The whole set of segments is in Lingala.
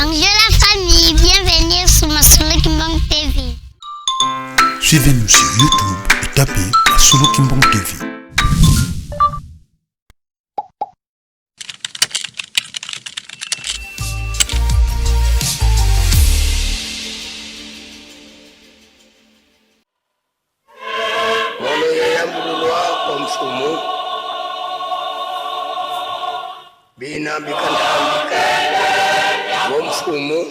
Bonjour la famille, bienvenue sur Masolo Kimbang TV. Suivez-nous sur YouTube et tapez Masolo Kimbang TV. Molo yayambululwa kwa mfumu bina bikantambika wo mfumu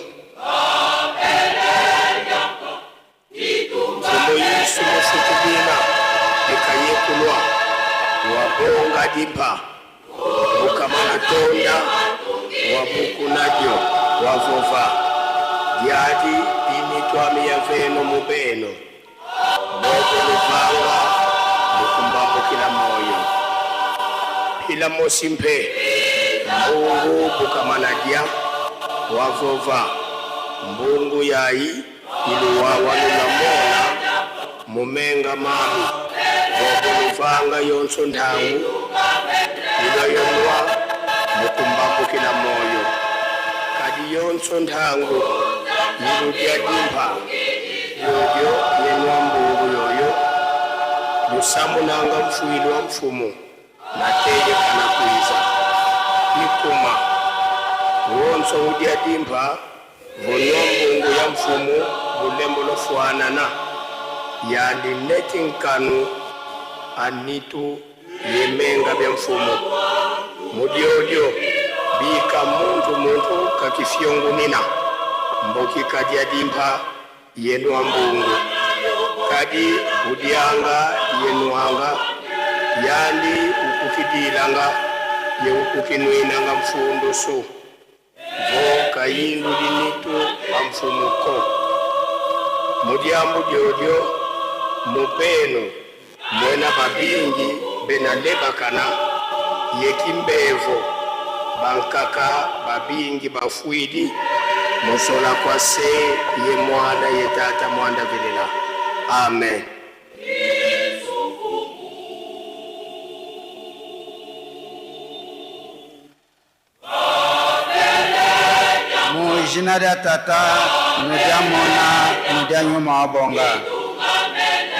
mfumu Yesu mufuku bina bikayekulwa wabonga dipa bukamana tonda wabukunadyo wavova diadi dimitwami ya veno mubeno Bobo luvanga lukumbambukila moyo phila mosi mpe mbungu bukamanadya wavova mbungu yayi iluwawa lulamona mumenga mami bobo luvanga yonso ntangu iloyonwa mukumbambukila moyo kadi yonso ntangu iludya dimpa yoyo yenwa mbungu yoyo lusamunanga mfuilu wa mfumu nateye kana kwiza ikuma wonso udya dimpa vonwa mbungu ya mfumu bulembo lofuanana yandi neti nkanu anitu yemenga bya mfumu mudyodyo bika muntu muntu kakifyongunina mboki kadya dimpa yenwa mbungu kadi udyanga yenwanga yandi ukukidilanga yeukukinwinanga mfundusu vo kayindu linitu pa mfumuko mudyambu dyodyo mupenu mwena babingi bena lebakana yekimbevo bankaka babingi bafwidi musola kwa se ye mwana ye tata mwanda velela amen. Mu jina dia Tata ne dia Mona ne dia Nyuma wa Bonga.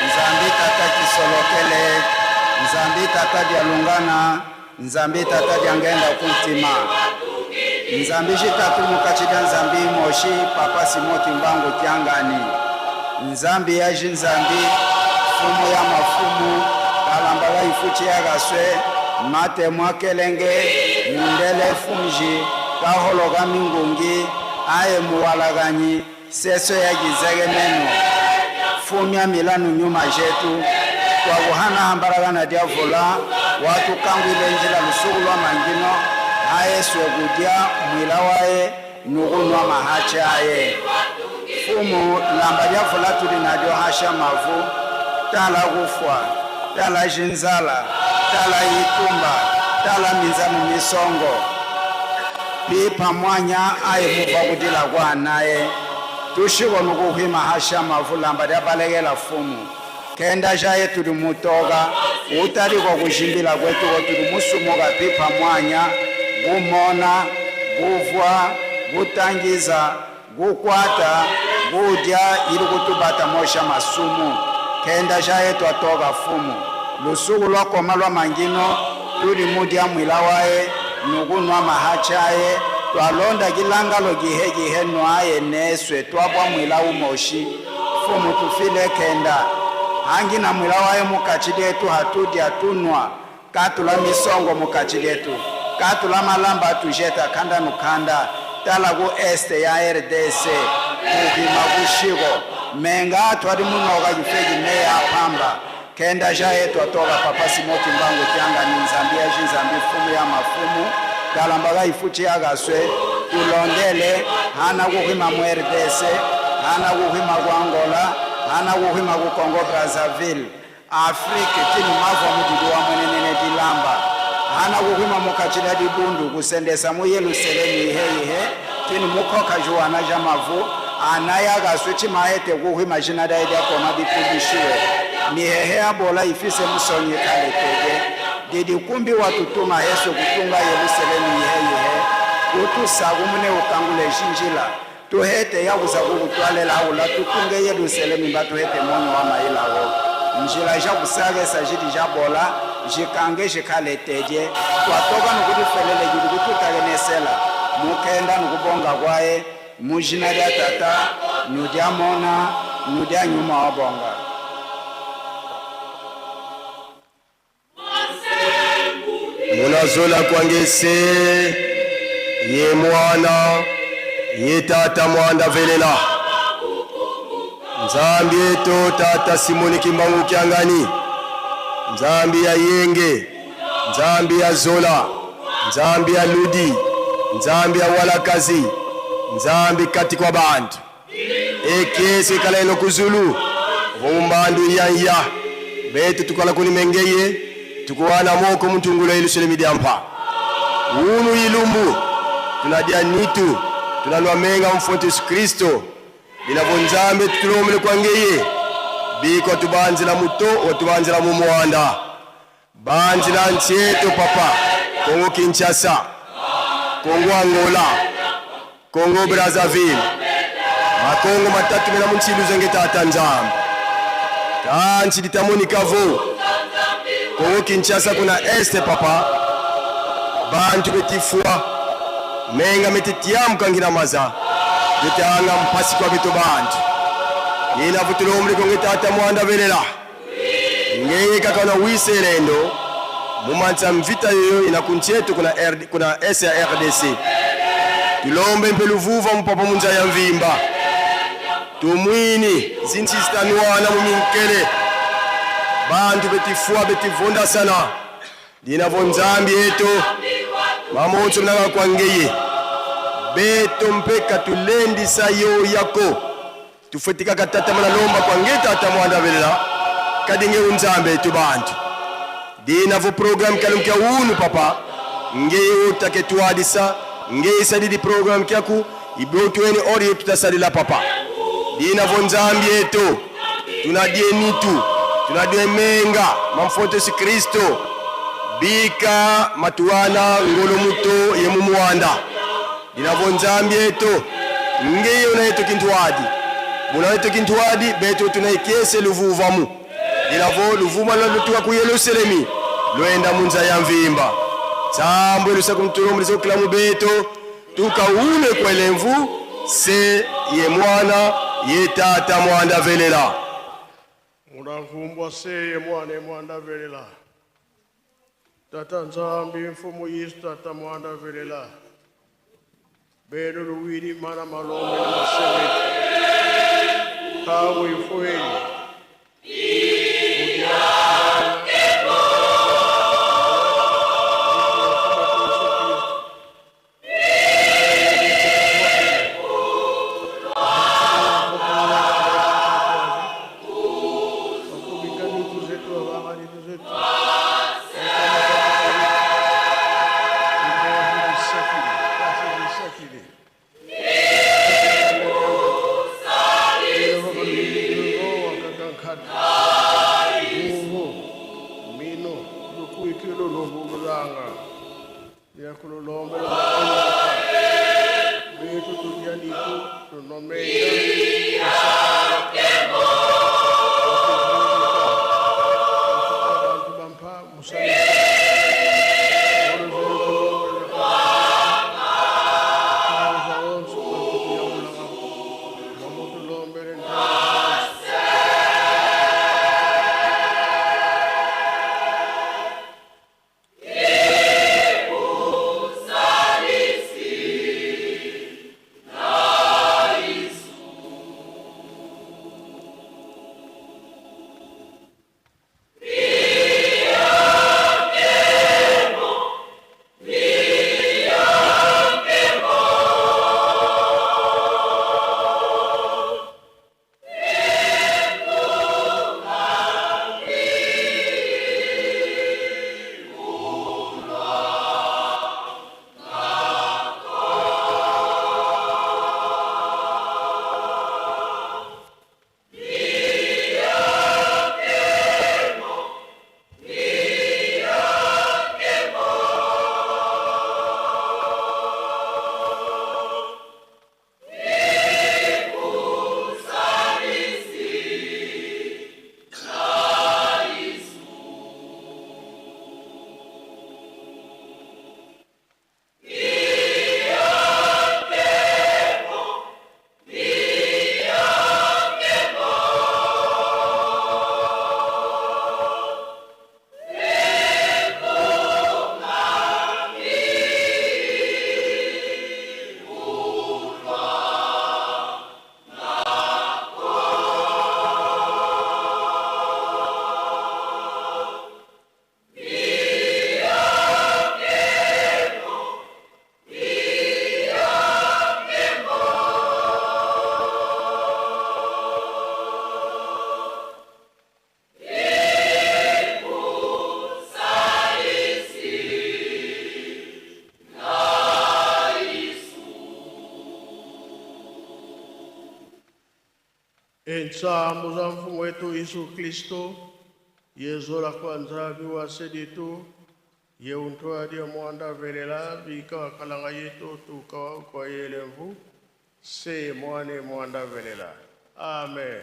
Nzambi Tata kisolokele, Nzambi Tata dia lungana, Nzambi Tata dia ngenda kuntima. Nzambi jitatu mukachi dia Nzambi moshi Papa Simon Kimbangu Kiangani. Nzambi ya jinzambi, fumu ya mafumu, kalambala ifuchi ya gaswe, mate mwakelenge, mundele fumji, kahologa mingungi, aye muwalaganyi, seso ya gizege meno. Fumia milanu nyuma jetu, kwa kuhana hambaraga na diavola, watu kangwile njila lusuku lwa mangino, aye swekudia mwila waye, nukunwa mahache aye. Fumu lamba diavola tuli nadyo hasha mavu, tala kufwa, tala jinzala, tala yitumba, tala minzamu misongo. Pipa mwanya aye muva kudila kwa naye. Tushiko nukuhwima hasha mavu lamba lyabalekela fumu. Kenda jaye tuli mutoka, utaliko kujimbila kwetu ko tuli musumuka pipa mwanya, kumona, kuvwa, kutangiza, kukwata, kudya ili kutubata mosha masumu. Kenda jaye twatoka fumu. Lusuku lwakoma lwa mangino, tuli mudya mwila waye, nukunwa mahachaye, twalonda kilangalo gihe gihe nwaye neswe twabwa mwila umoshi. Fumu tufile kenda. Hangi na mwila waye mukachi letu hatudya tunwa, katula misongo mukachi letu, katula malamba tujeta kanda nukanda, tala ku este ya RDC, kuhima kushiko, menga twali munoka kifeki meya pamba. Kenda jaye twatoka Papa Simon Kimbangu Kiangani Nzambi ya Nzambi fumu ya mafumu, kalamba ka ifuchi ya kaswe, tulondele, hana kuhima mu RDC, hana kuhima ku Angola, hana kuhima ku Congo Brazzaville, Afrique tini mava mudidi wa mwenenene dilamba, hana kuhima mukachila dibundu kusendesa mu Yerusalemu ihe ihe, tini mukhoka juwana ja mavu, anaya kaswe chimaete kuhima jina dai dia koma bipubishiwe. Mihehe abola ifise musonyi kale tege. Didi kumbi watutuma Yesu kutunga Yerusalemu ihe ihe. Utusaku mune ukangule jinjila. Tuhete yakuza kukutwalela aula tutunge Yerusalemu mba tuhete monyo wa mailawo. Njila ja kusakesa jidi jabola jikange jikaleteje twatoka nukutifelele jidi kututakenesela mukenda nukubonga kwaye mujina lya tata nudya mona nudya nyuma wa bonga. Munazola kwangese ye mwana ye tata mwanda velela Nzambi eto tata Simoni Kimbangu Kiangani Nzambi ya Yenge Nzambi ya Zola Nzambi ya Ludi Nzambi ya Walakazi Nzambi kati kwa bantu Ekiese ikala eno kuzulu vumbandu yanya betu tukala kuni mengeye tukuwana moko mutungulo Yerusalemu diampa unu ilumbu tunadia nitu tunanwa menga mfonte Yesu Kristo binavo Nzambe tutulomele kwa ngeye biko tubanzila muto otubanzila mu mwanda banzila ntieto papa Kongo Kinshasa Kongo Angola Kongo Brazzaville makongo matatu mena munchilu zenge tata Nzambe kanchi ditamoni kavo Kongo Kinshasa kuna este papa bantu betifua menga metitiamu kangina maza betanga mpasi kwa beto bantu yina vutulomle konge tata mwanda velela ngeye kaka na wiselendo mumansa mvita yoyo ina kunchetu kuna RD, kuna S ya RDC tulombe mpe luvuva mupapa munza ya mvimba tumwini zinsi zitanuana muminkele bantu betifua betivunda sana dinavo Nzambi eto mamotso mnaka kwa ngeye beto mpeka tulendisa yo yako tufetikaka tata mana lomba kwa nge tata mwanda velela kadinge unzambe etu bantu dinavo program kalumkia unu papa ngeye utake tuadisa ngeye sadidi program kyaku ibotweni ori tutasalila papa dinavo Nzambi eto tunadie nitu tunadie menga mamfoto Yesu Kristo bika matuana ngolo muto ye mumuanda dinavo Nzambi eto ngeye unayeto kintuadi bunayeto kintuadi beto tunaikese luvuvamu dinavo luvuma lwalutuka ku Yerusalemi lwenda munza ya mvimba tsambwe lusaku mutulomulisa kukilamu beto tukaule kwelemvu se ye mwana ye tata mwanda velela Munavumbwa se ye mwana ye mwanda velela tata Nzambi mfumu Yesu tata mwanda velela beno luwili mana malombe na maseme tawe ifueli Entsambu za mfumu wetu Yesu Kristo yezola kwa nzambi wa seditu ye untoa mwanda velela bika wakalanga yetu tukawa kwa yelemvu se mwane mwanda velela. Amen.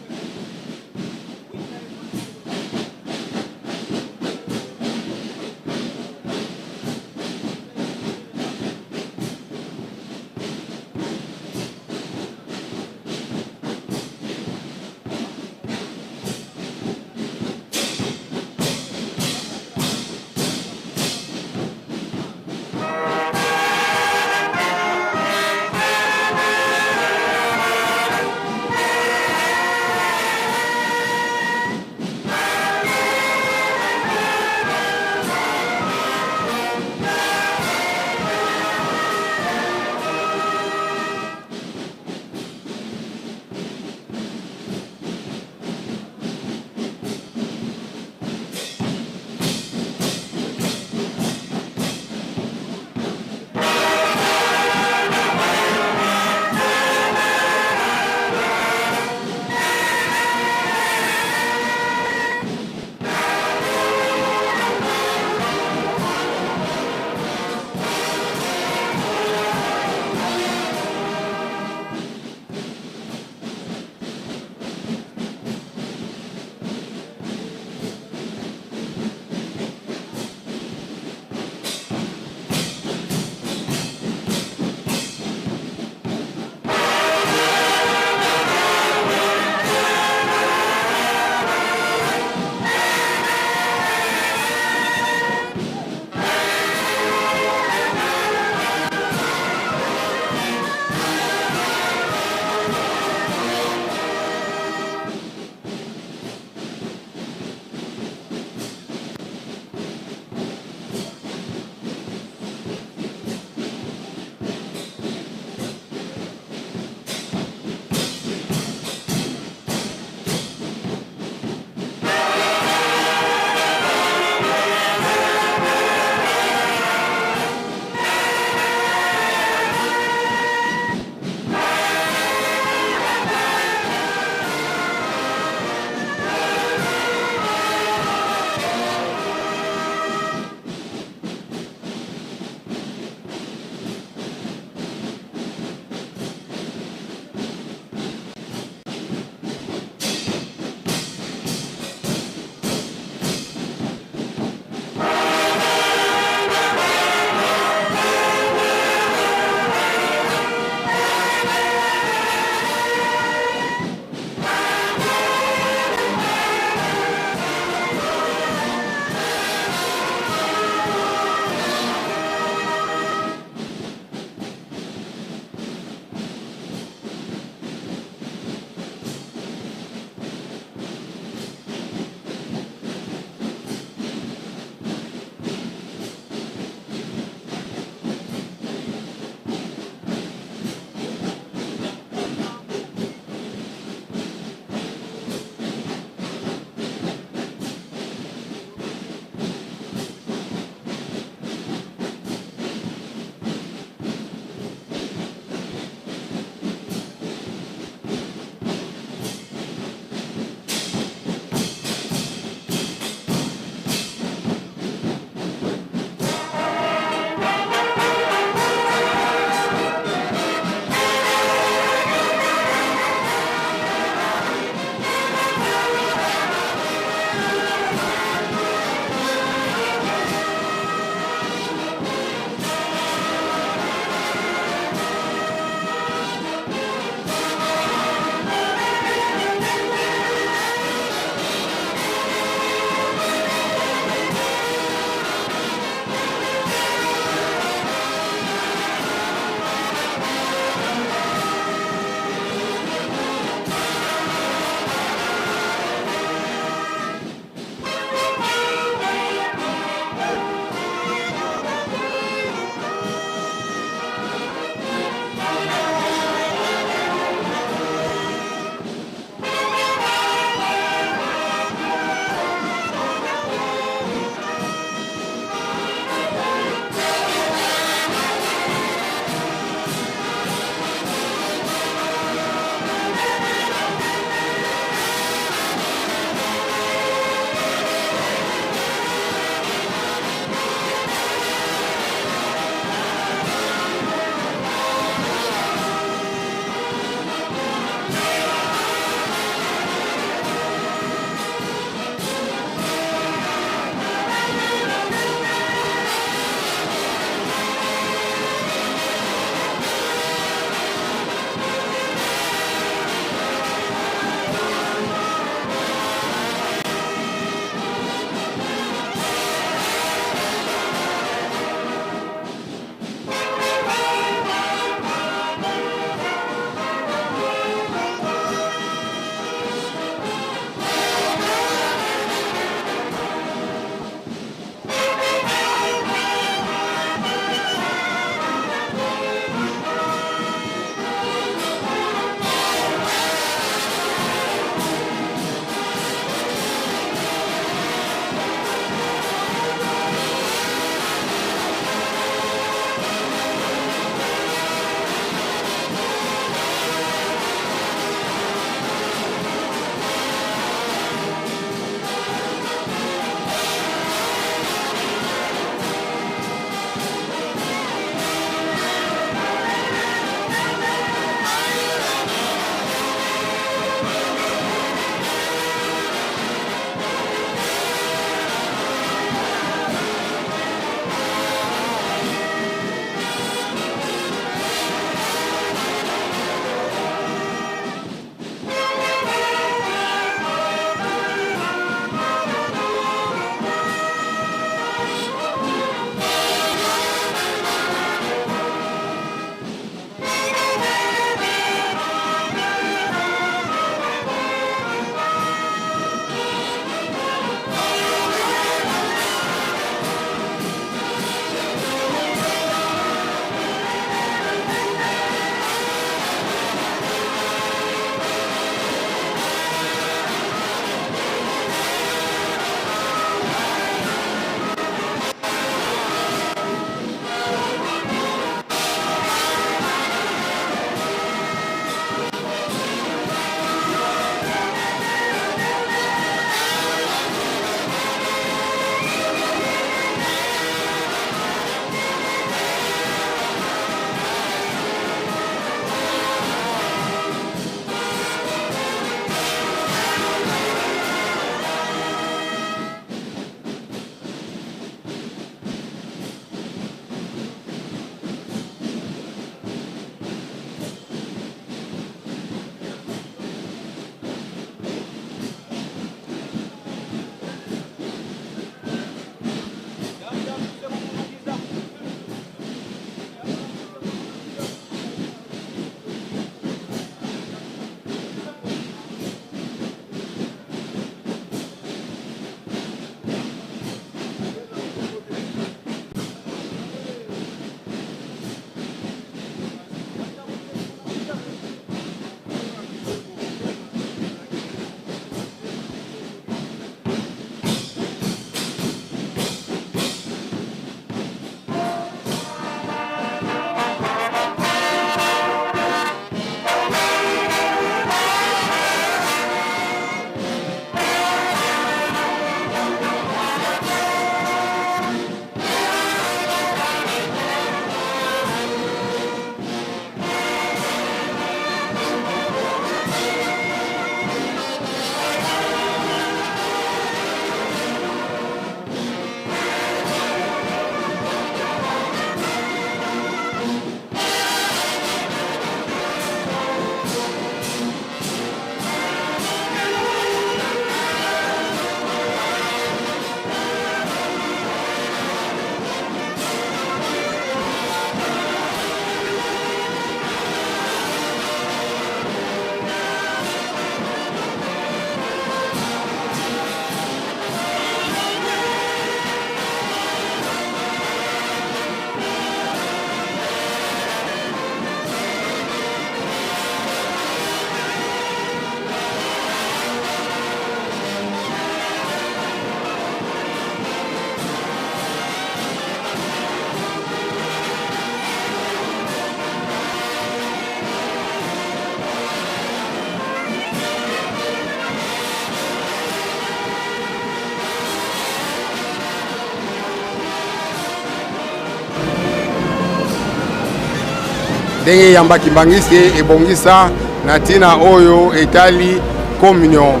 Ndenge eyamba Kimbanguiste ebongisa na ntina oyo etali communion.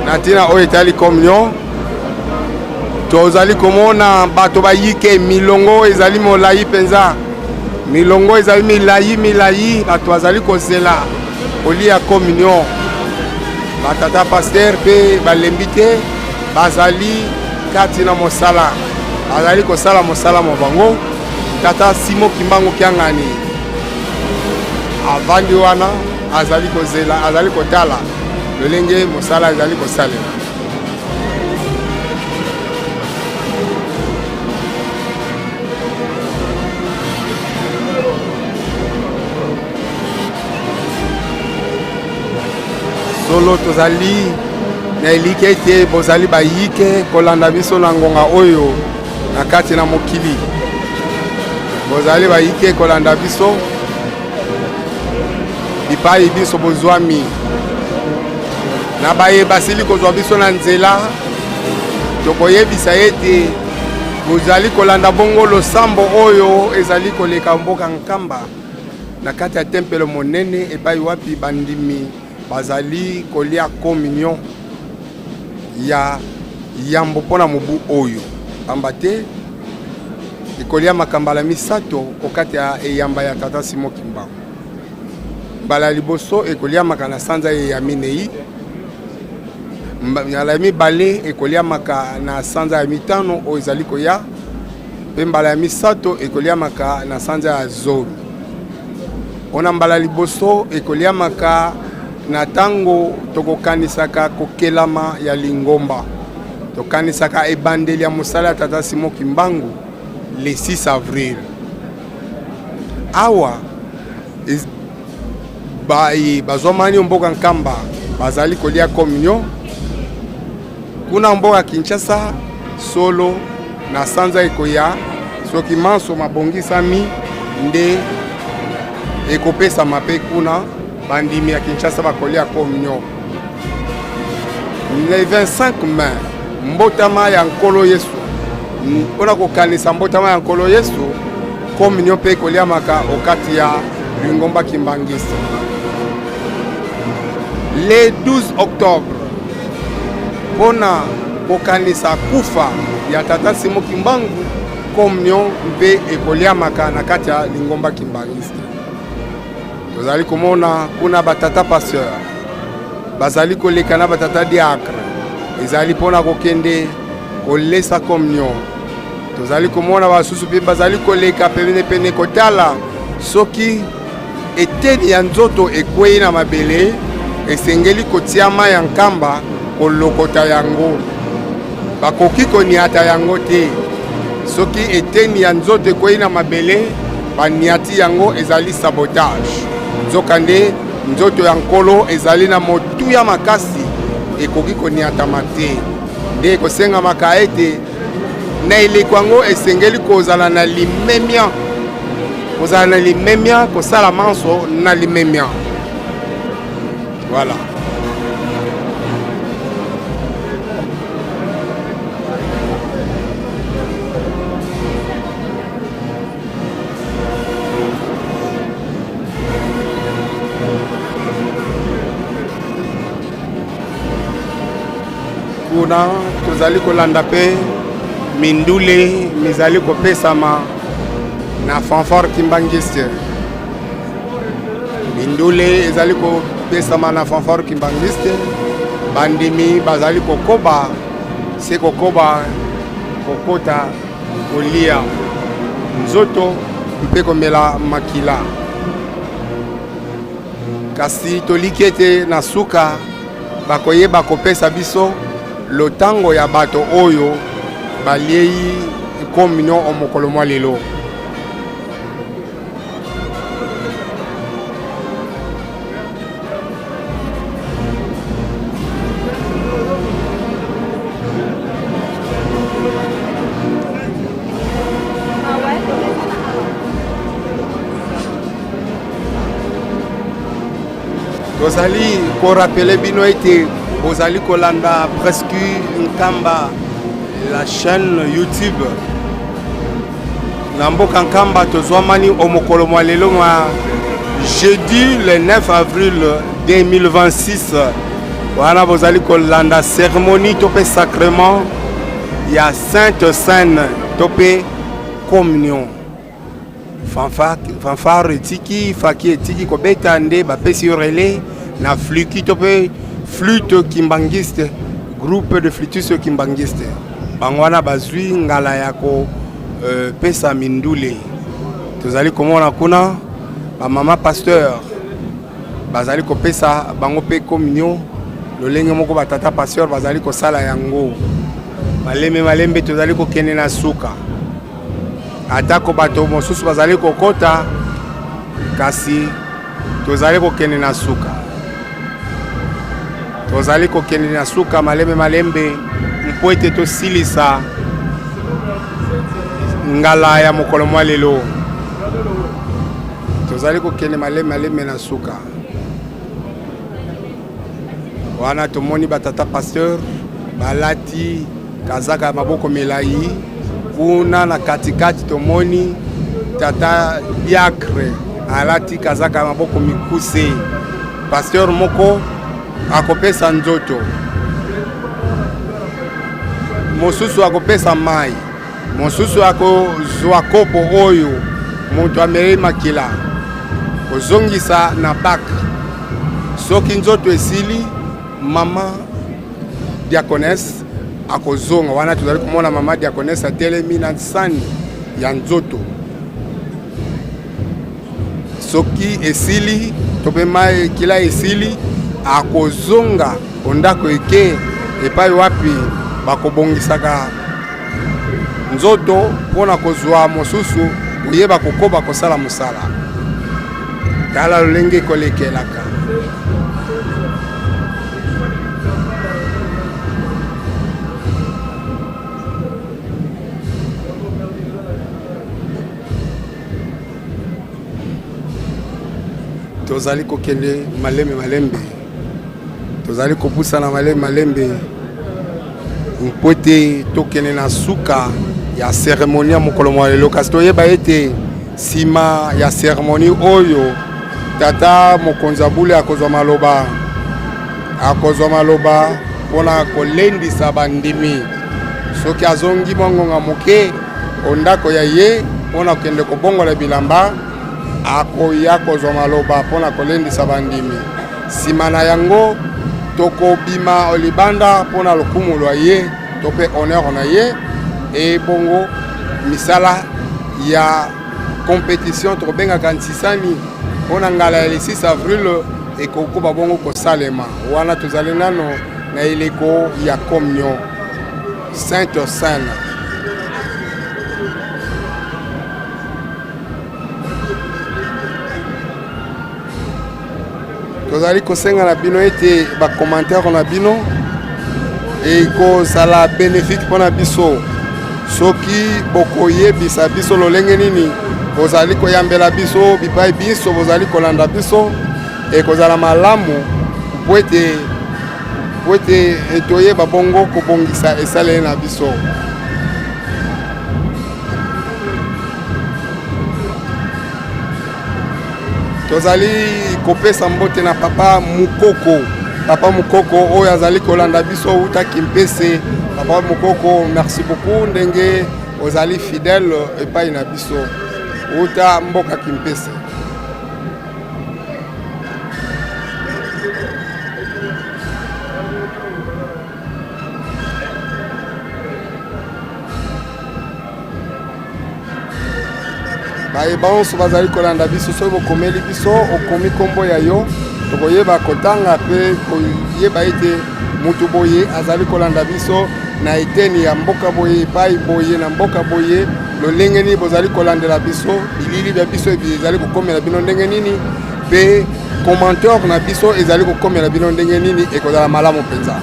Na ntina oyo etali communion, tozali komona bato bayike, milongo ezali molai mpenza, milongo ezali milai milai, bato bazali kozela kolia communion. Batata pasteur mpe balembi te, bazali kati na mosala, bazali kosala mosala mwa bango. Tata Simo Kimbangu Kiangani avandi wana, azali kozela, azali kotala lolenge mosala ezali kosalela. Solo tozali na elikya ete bozali bayike kolanda biso na ngonga oyo na kati na mokili. Bozali bayike kolanda biso bipai biso bozwami na baye basili kozwa biso na nzela, tokoyebisa ete bozali kolanda bongo losambo oyo ezali koleka mboka Nkamba na kati ya tempelo monene epai wapi bandimi bazali kolia communion ya yambo mpo na mobu oyo, pamba te ekoliamaka mbala misato okati ya eyamba ya Tata Simon Kimbangu. Mbala ya liboso ekoliamaka na sanza ye ya minei, mbala ya mibale ekoliamaka na sanza ya mitano oyo ezali koya, mpe mbala ya misato ekoliamaka na sanza ya zomi. Ona mbala liboso ekoliamaka na ntango tokokanisaka kokelama ya lingomba, tokanisaka ebandeli ya mosala ya Tata Simon Kimbangu le 6 avril. Awa baye bazwamani mboka Nkamba bazali kolia communion kuna mboka Kinshasa solo na sanza ekoya soki manso mabongisami nde ekopesama mpe kuna bandimi ya Kinshasa bakolia communion le 25 mai mbotama ya Nkolo Yesu. Mpona kokanisa mbotama ya Nkolo Yesu, communion mpe ekoliamaka okati ya lingomba Kimbanguiste. Le 12 octobre mpona kokanisa kufa ya Tata Simon Kimbangu, communion mpe ekoliamaka na kati ya lingomba Kimbanguiste. Tozali komona kuna batata pasteur bazali koleka na batata diacre, ezali mpona kokende kolesa communion. Tozali komona basusu mpe bazali koleka penepene kotala soki eteni ya nzoto ekwei na mabele, esengeli kotiama ya nkamba kolokota yango. Bakoki koniata yango te. Soki eteni ya nzoto ekwei na mabele, baniati yango, ezali sabotage. Nzokande nzoto ya Nkolo ezali na motuya makasi, ekoki koniatama te. Nde ekosengamaka ete na eleko yango esengeli kozala na limemia, kozala na limemia, kosala manso na limemia. Voilà. Kuna tozali kolanda mpe mindule mizali kopesama na fanfare kimbanguiste. Mindule ezali kopesama na fanfare kimbanguiste, bandimi bazali kokoba se kokoba kokota kolia nzoto mpe komela makila. Kasi toliki ete na suka bakoyeba kopesa biso lotango ya bato oyo baliei communion o mokolo mwa lelo. Tozali korapele bino ete bozali kolanda Presque Nkamba, la chaîne YouTube. Na mboka Nkamba tozwamani o mokolo mwa lelo mwa Jeudi le 9 avril 2026, wana bozali kolanda cérémonie to mpe sacrement ya Sainte Seine to mpe communion. Fanfare etiki, faki etiki kobeta nde bapesi yo relais na fluki to mpe flûte kimbangiste, groupe de flûtistes kimbangiste. Bango wana bazwi ngala ya kopesa mindule. Tozali komona kuna ba mama pasteur bazali kopesa bango mpe communion lolenge moko ba tata pasteur bazali kosala yango. Malembe malembe tozali kokende na suka, atako bato mosusu bazali kokota, kasi tozali kokende na suka, tozali kokende na suka malembe malembe mpo ete tosilisa ngala ya mokolo mwa lelo. Tozali kokende malembe malembe na suka wana. Tomoni batata pasteur balati kazaka ya maboko milai. Kuna na katikati tomoni tata diacre alati kazaka ya maboko mikuse. Pasteur moko akopesa nzoto, mosusu akopesa mai, mosusu akozwa kopo oyo moto ameli makila kozongisa na bak. Soki nzoto esili, mama diaconesse akozonga. Wana tozali komona mama diaconesse atelemi na sani ya nzoto. Soki esili to mpe makila esili, akozonga ondako eke epai wapi bakobongisaka nzoto mpo na kozwa mosusu koyeba kokoba kosala mosala. Tala lolenge ekolekelaka. Tozali kokende malembe malembe, tozali kopusana malembe malembe mpo ete tokende na suka ya cérémonie ya mokolo mwa lelo. Kasi toyeba ete nsima ya cérémonie oyo, tata mokonzi ya bule akozwa maloba, akozwa maloba mpona kolendisa bandimi. Soki azongi mwa ngonga moke o ndako ya ye mpo na kokende kobongola bilamba, akoya kozwa maloba mpo na kolendisa bandimi. Nsima na yango, tokobima libanda mpo na lokumu lwa ye to mpe honneur na ye. Ebongo misala ya competition tokobengaka ntisani mpo na ngala ya le 6 avril ekokoba bongo kosalema. Wana tozali nano na eleko ya communion Sainte Seine. Tozali kosenga na bino ete ba commentaire na bino ekozala bénéfique mpo na biso. Soki bokoyebisa biso lolenge nini bozali koyambela biso bipai biso bozali kolanda biso, ekozala malamu mpo ete mpo ete toyeba bongo kobongisa esaleli na biso. Tozali kopesa mbote na papa Mukoko, papa Mukoko oyo azali kolanda biso uta Kimpese. Papa Mukoko, merci beaucoup ndenge ozali fidèle epai na biso uta mboka Kimpese. Baye banso bazali kolanda biso, soki bokomeli biso, okomi nkombo ya yo, tokoyeba kotanga mpe koyeba ete moto boye azali kolanda biso na eteni ya mboka boye, epai boye, na mboka boye, lolenge nini bozali kolandela biso, bilili bya biso ezali kokomela bino ndenge nini, mpe commentaire na biso ezali kokomela bino ndenge nini. Ekozala malamu mpenza.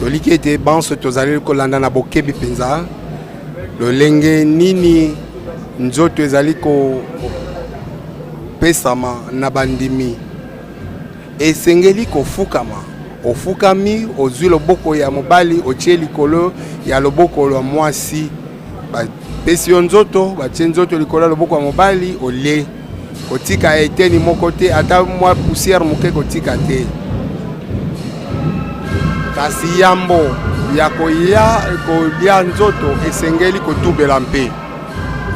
Toliki ete banso tozali kolanda na bokebi mpenza lolenge nini nzoto ezali. kopesama na bandimi. Esengeli kofukama. Ofukami, ozwi loboko ya mobali otie likolo ya loboko lwa mwasi. Bapesi yo nzoto, batie nzoto likolo ya loboko ya mobali, olie. Kotika eteni moko te, ata mwa poussière moke kotika te. Kasi yambo ya koya kolia nzoto esengeli kotubela mpe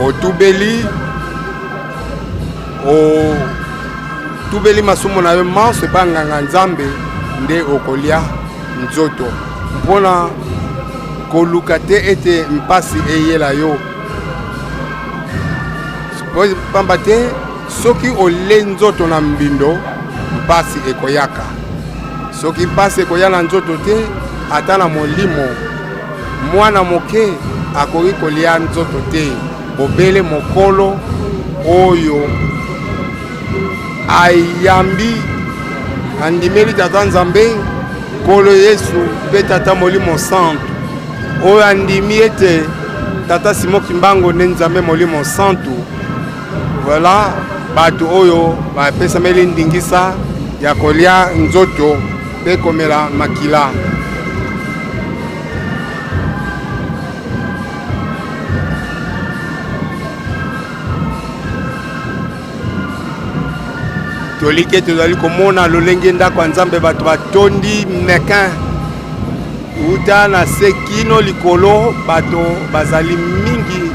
otubeli otubeli masumu na yo manso epai nganga Nzambe nde okolia nzoto mpona koluka te ete mpasi eyela yo, pamba te soki ole nzoto na mbindo mpasi ekoyaka. Soki mpasi ekoya na nzoto te, ata na molimo, mwana moke akoki kolia nzoto te, bobele mokolo oyo ayambi andimeli Tata Nzambe, Nkolo Yesu mpe Tata Molimo Santu, oyo andimi ete Tata Simon Kimbangu nde Nzambe Molimo Santu. Voilà bato oyo bapesameli ndingisa ya kolia nzoto mpe komela makila. Tolike tozali komona lolenge ndako ya Nzambe bato batondi mekin uta na se kino likolo, bato bazali mingi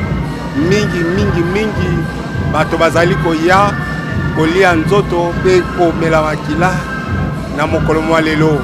mingi mingi mingi, bato bazali koya kolia nzoto mpe komela makila na mokolo mwa lelo.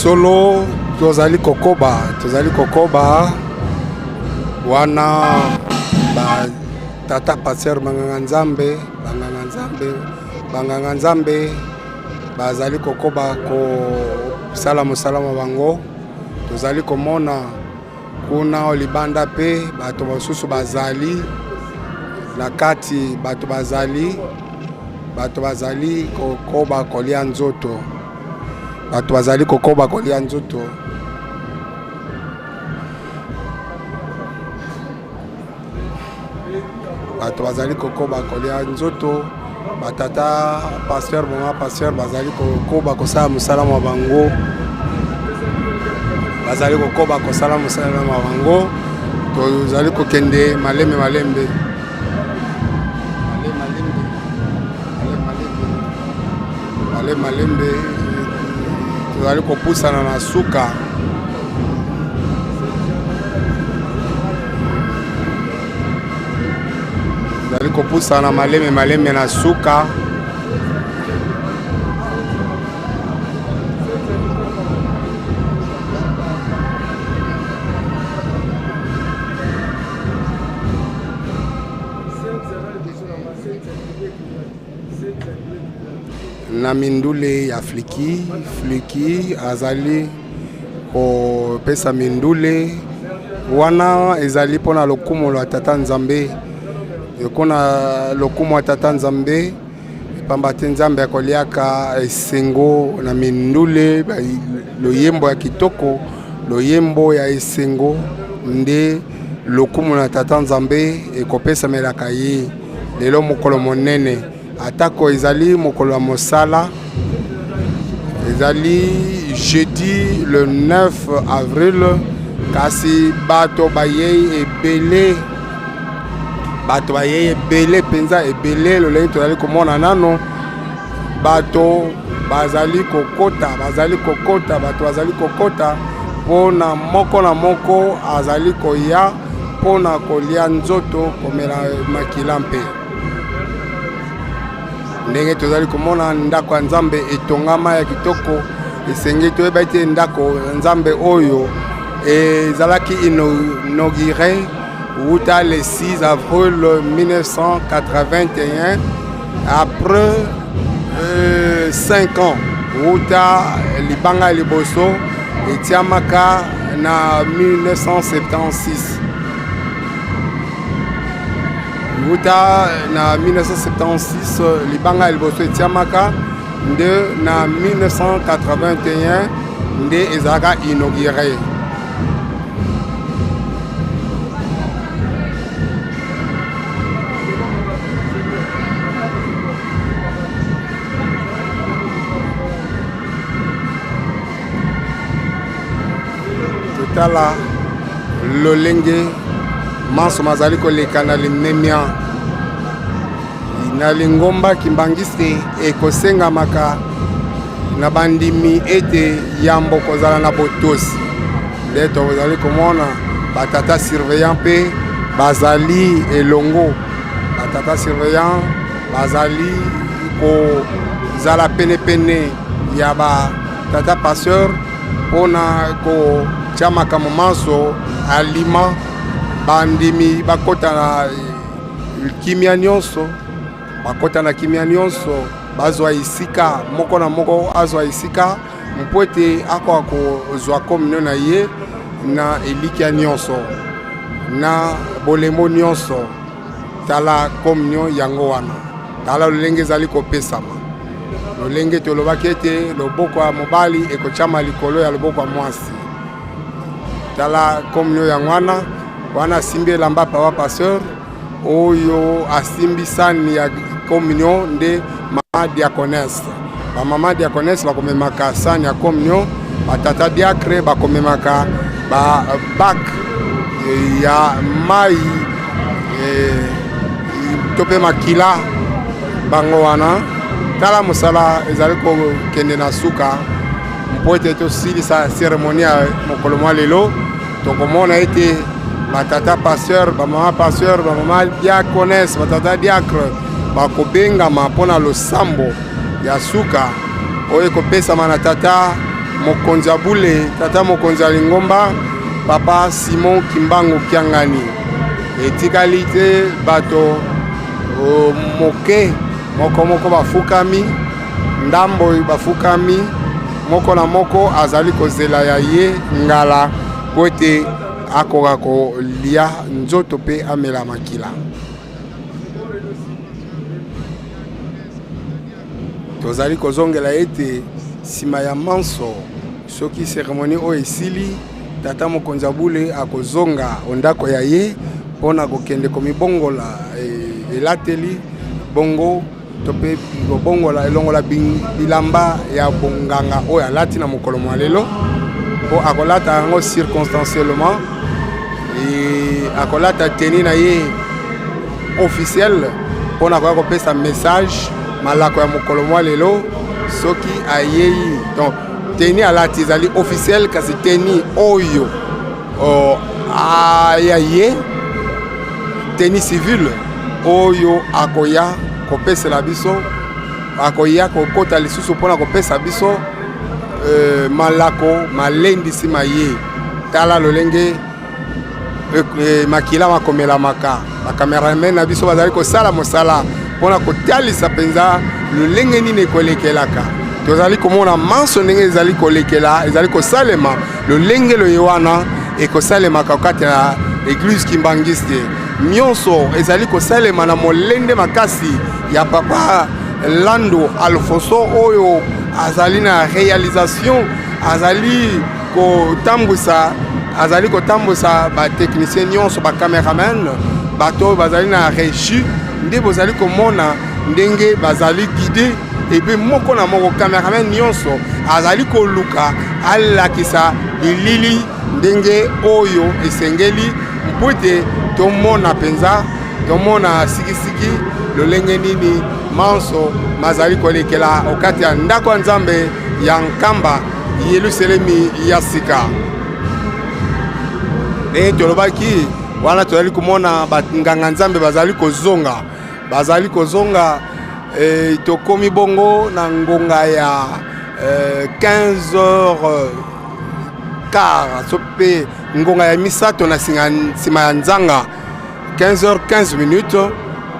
Solo tozali kokoba, tozali kokoba wana ba tata pasteur banganga nzambe, banganga nzambe, banganga nzambe. bazali kokoba kosala mosala mwa bango. Tozali komona kuna libanda mpe bato mosusu bazali na kati, bato bazali bato bazali kokoba kolia nzoto, bato bazali kokoba kolia nzoto. Bato bazali kokoba kolia nzoto, batata pasteur, mama pasteur bazali kokoba kosala mosala mwa bango, bazali kokoba kosala mosala mwa bango. Tozali kokende malembe malembe malembe malembe, tozali kopusana na suka. Tozali kopusana malembe malembe na suka. Na mindule ya Fliki, Fliki azali kopesa mindule wana ezali mpona lokumu lwa Tata Nzambe, ekona lokumu ya Tata Nzambe, pamba te Nzambe akoliaka esengo na mindule, loyembo ya kitoko, loyembo ya esengo nde lokumu na Tata Nzambe ekopesamelaka ye lelo mokolo monene. Atako ezali mokolo ya mosala, ezali jeudi le 9 avril, kasi bato bayei ebele, bato bayei ebele mpenza ebele. Lolenge tozali komona nano, bato bazali kokota, bazali kokota, bato bazali kokota mpo na moko na moko azali koya mpo na kolia nzoto, komela makila. Mpe ndenge tozali komona ndako ya Nzambe etongama ya kitoko, esengeli toyeba ete ndako ya Nzambe oyo ezalaki inauguré wuta le 6 avril 1981, après 5 ans wuta libanga ya liboso etiamaka na 1976. Wuta na 1976 libanga ya liboso etiamaka, nde na 1981 nde ezalaka inauguré. Totala lolenge manso mazali koleka na limemia na lingomba kimbangiste. Ekosengamaka na bandimi ete yambo kozala na botosi. Nde tozali komona batata surveillant mpe bazali elongo, batata surveillant bazali kozala penepene ya batata pasteur mpona kotia makambo manso alima, bandimi bakota na kimia nyonso, bakota na kimia nyonso, bazwa esika, moko na moko azwa esika mpo ete akoka kozwa komunio na ye na elikya nyonso, na bolemo nyonso. Tala komunio yango wana, tala lolenge ezali kopesama, lolenge tolobaki ete loboko ya mobali ekotyama likolo ya loboko ya mwasi. Tala komunio yango wana, wana asimbi elamba papa pasteur, oyo asimbi sani ya komunio nde mama diaconesse. Bamama diaconesse bakomemaka sani ya komunio, batata diacre bakomemaka babak ya mai to mpe makila bango wana. Tala mosala ezali kokende na suka mpo ete tosilisa cérémonie ya mokolo mwa lelo. Tokomona ete batata pasteur, bamama pasteur, bamama diaconesse, batata diacre bakobengama mpo na losambo ya suka oyo ekopesama na tata mokonzi ya bule, tata mokonzi ya lingomba, papa Simon Kimbangu Kiangani. Etikali te bato moke moko moko bafukami. Ndambo bafukami, moko na moko azali kozela ya ye ngala mpo ete akoka kolia nzoto mpe amela makila. Tozali kozongela ete nsima ya manso, soki ceremonie oyo esili, tata mokonzi ya bule akozonga o ndako ya ye mpo na kokende komibongola elateli bongo to mpe kobongola elongola bilamba ya bonganga oyo alati na mokolo mwa lelo, mpo akolata yango circonstanciellement, akolata tenue na ye officielle mpo na koya kopesa message malako ya mokolo mwa lelo soki ayei. Donc tenue alati ezali officielle, kasi tenue oyo aya ye tenue civile oyo akoya kopesela biso, akoya kokota lisusu mpona kopesa biso malako malendisi maye. Tala lolenge makila makomelamaka. Bacameraman na biso bazali kosala mosala mpona kotalisa mpenza lolenge nini ekolekelaka. Tozali komona manso ndenge ezali kolekela, ezali kosalema lolenge loye wana ekosalemaka kati ya eglise kimbangiste. Nyonso ezali kosalema na molende makasi ya papa Lando Alfonso oyo azali na réalisation, azali kotambwisa, azali kotambwisa batechnicien nyonso, bacameraman, bato oyo bazali na régie. Nde bozali komona ndenge bazali guide epe moko na moko, cameraman nyonso azali koluka alakisa bilili ndenge oyo esengeli mpo ete tomona mpenza, tomona sikisiki lolenge nini manso mazali kolekela okati ya ndako ya Nzambe ya Nkamba, Yelusalemi ya sika. Ndenge tolobaki wana, tozali komona banganga Nzambe bazali kozonga, bazali kozonga. Tokomi bongo na ngonga ya 15 heures quart, so mpe ngonga ya misato na nsima ya nzanga, 15 heures 15 minutes.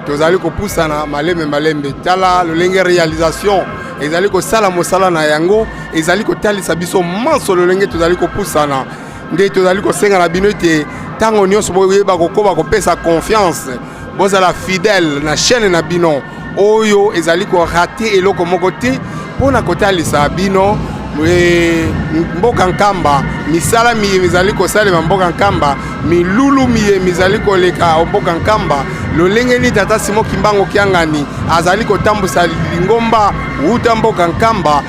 Tozali kopusana malembe malembe. Tala lolenge réalisation ezali kosala mosala na yango, ezali kotalisa biso manso lolenge tozali kopusana. Nde tozali kosenga na bino ete ntango nyonso boyeba kokoba kopesa confiance, bozala fidèle na chaîne na bino oyo ezali korater eloko moko te mpona kotalisa bino mboka Nkamba, misala miye mizali kosalema mboka Nkamba, milulu miye mizali koleka mboka Nkamba, lolenge nini tata Simon Kimbangu Kiangani azali kotambusa lingomba wuta mboka Nkamba.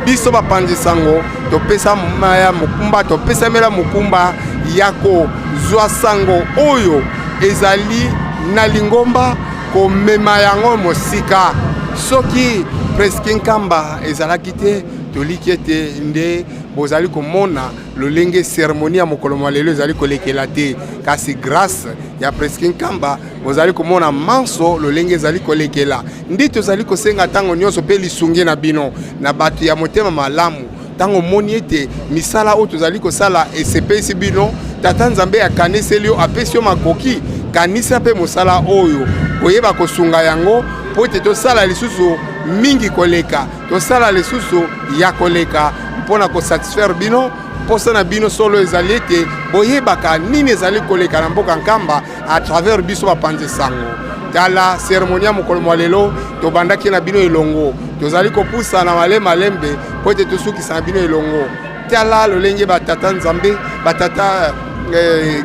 Biso bapanzi sango topesa ya mokumba, topesamela mokumba ya kozwa sango oyo ezali na lingomba, komema yango mosika. Soki Preski Nkamba ezalaki te, toliki ete nde bozali komona lolenge cérémonie ya mokolo mwa lelo ezali kolekela te, kasi grâce ya Preski Nkamba bozali komona manso lolenge ezali kolekela. Nde tozali kosenga ntango nyonso mpe lisungi na bino, na bato ya motema malamu. Ntango omoni ete misala oyo tozali kosala esepelisi bino, tata Nzambe akaniseli yo, apesi yo makoki, kanisa mpe mosala oyo koyeba kosunga yango mpo ete tosala lisusu mingi koleka, tosala lisusu ya koleka mpona kosatisfaire bino. Mposa na bino solo ezali ete boyebaka nini ezali koleka na mboka Nkamba à travers biso bapanzi sango. Tala cérémonie ya mokolo mwa lelo, tobandaki na bino elongo, tozali kopusa na malembe malembe mpo ete tosukisa na bino elongo. Tala lolenge batata Nzambe, batata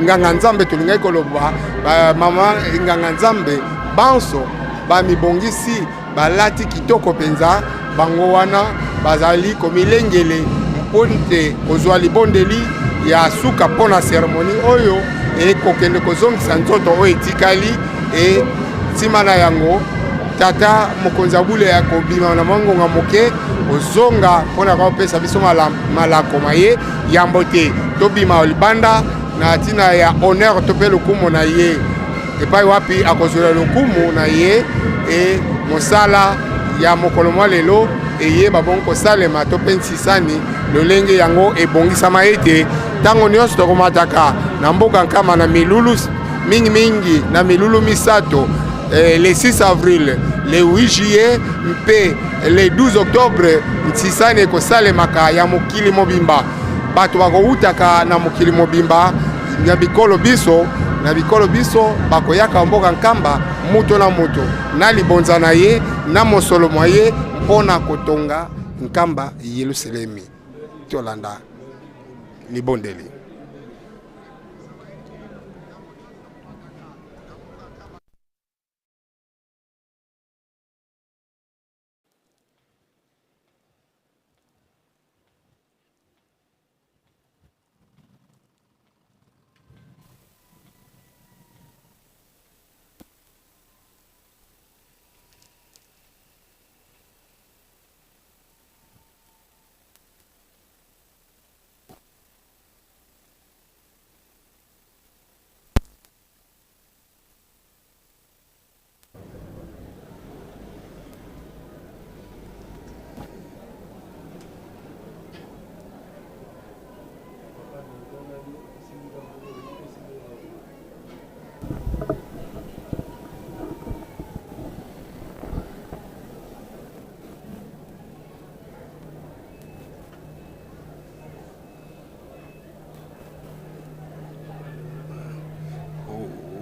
nganga Nzambe, tolingaki koloba bamama nganga Nzambe banso bamibongisi, balati kitoko mpenza. Bango wana bazali komilengele mpo te kozwa libondeli ya suka mpo na cérémonie oyo ekokende kozongisa nzoto oyo etikali. Nsima na yango, tata mokonzi ya bule ya kobima na mwa ngonga moke, kozonga mpona kopesa biso malako maye yambo te tobima libanda na ntina ya honneur to mpe lokumu na ye, epai wapi akozwela lokumu na ye. Mosala ya mokolo mwa lelo eyeba bongo kosalema to mpe nsisani lolenge yango ebongisama ete ntango nyonso tokomataka na mboka Nkamba na milulu mingimingi, na milulu misato, le 6 avril, le 8 juillet mpe Le 12 octobre ntisani ekosalemaka ya mokili mobimba. Bato bakowutaka na mokili mobimba na bikolo biso na bikolo biso bakoyaka mboka Nkamba moto na moto na libonza na ye na mosolo mwa ye mpo na kotonga Nkamba Yelusalemi. Tolanda libondeli.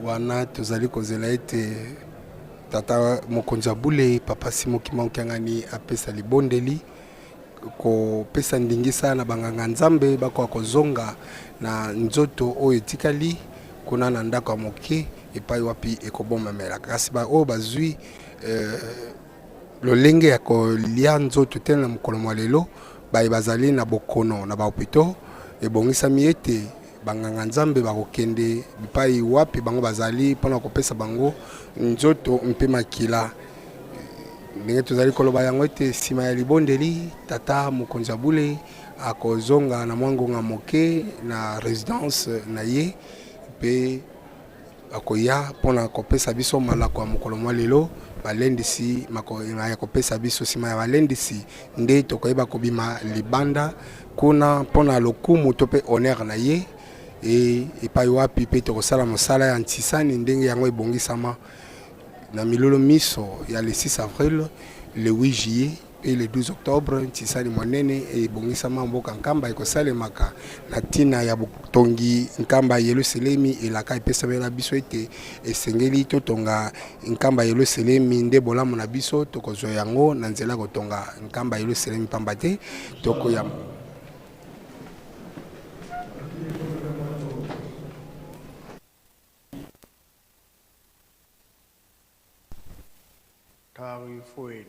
Wana tozali kozela ete tata mokonzi ya bule papa Simon Kimbangu Kiangani apesa libondeli kopesa ndingisa na banganga nzambe bakoka kozonga na nzoto oyo etikali kuna na ndako ya moke epai wapi ekobomamela. Kasi baoyo bazwi eh, lolenge ya kolia nzoto te na mokolo mwa lelo, baye bazali na bokono na ba hopitaux, ebongisami ete banganga nzambe bakokende bipai wapi bango bazali mpo na kopesa bango nzoto mpe makila. Ndenge tozali koloba yango ete nsima ya libondeli, tata mokonzi ya bule akozonga na mwa ngonga moke na residence na ye mpe akoya mpo na kopesa biso malako ya mokolo mwa lelo, malendisi ya kopesa biso. Nsima ya malendisi nde tokoyeba kobima libanda kuna mpo na lokumu to mpe honneur na ye, e epai wapi mpe tokosala mosala ya ntisani ndenge yango ebongisama na milulu miso ya le 6 avril, le 8 juillet mpe le 12 octobre. Ntisani monene ebongisama mboka Nkamba ekosalemaka na ntina ya botongi Nkamba Yelusalemi. Elaka epesamela biso ete esengeli totonga Nkamba Yelusalemi nde bolamu na biso tokozwa yango na nzela kotonga Nkamba Yelusalemi, pamba te tokoya Tangu ifueni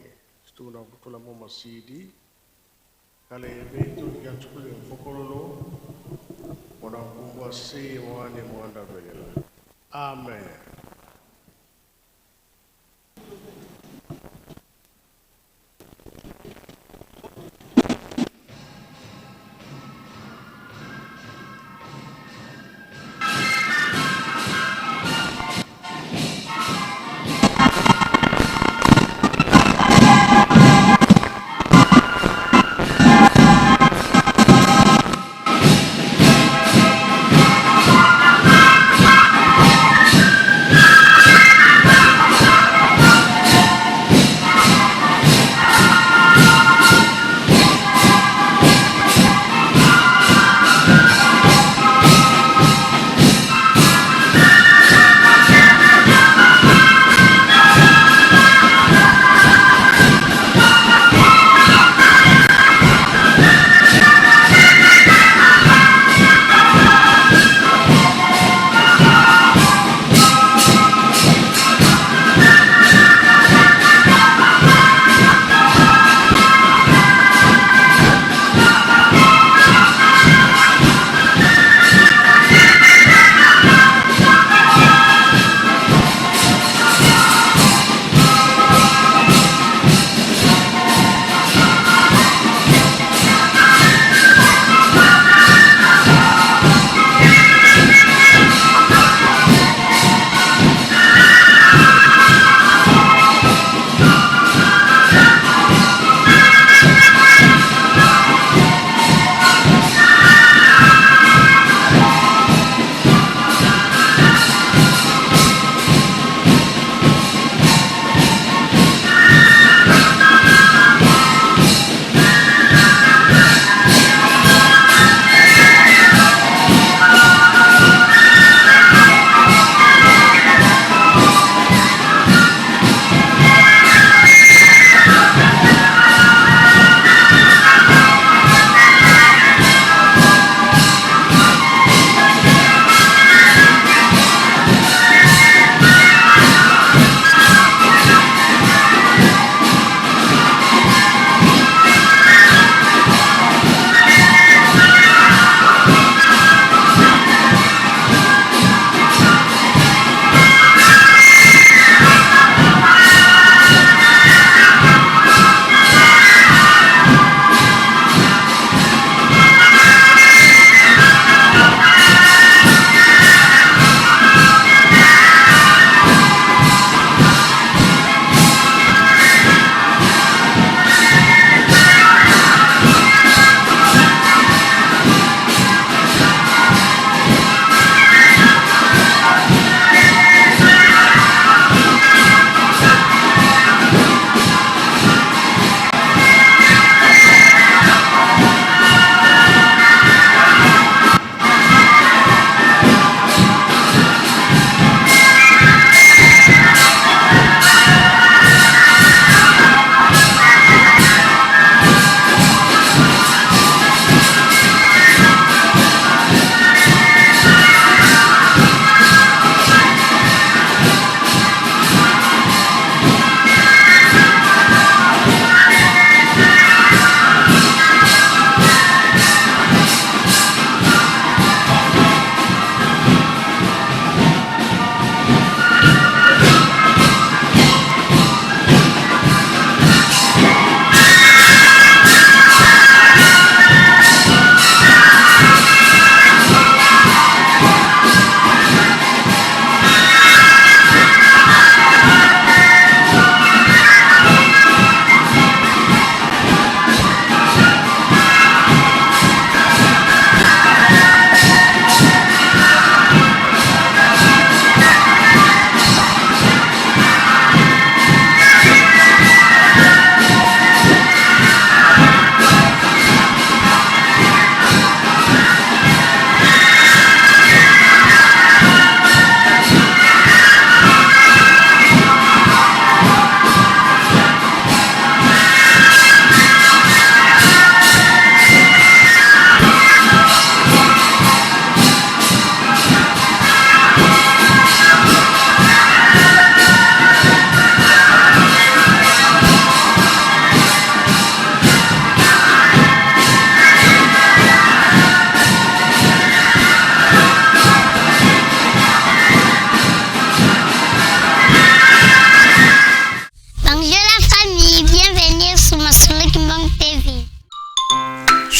situna kutula mo masidi kale betu ya chukule mfokololo mwana kumbwa si mwane mwanda velela. Amen.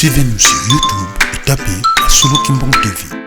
Suivez-nous sur YouTube et tapez Masolo Kimbangu TV.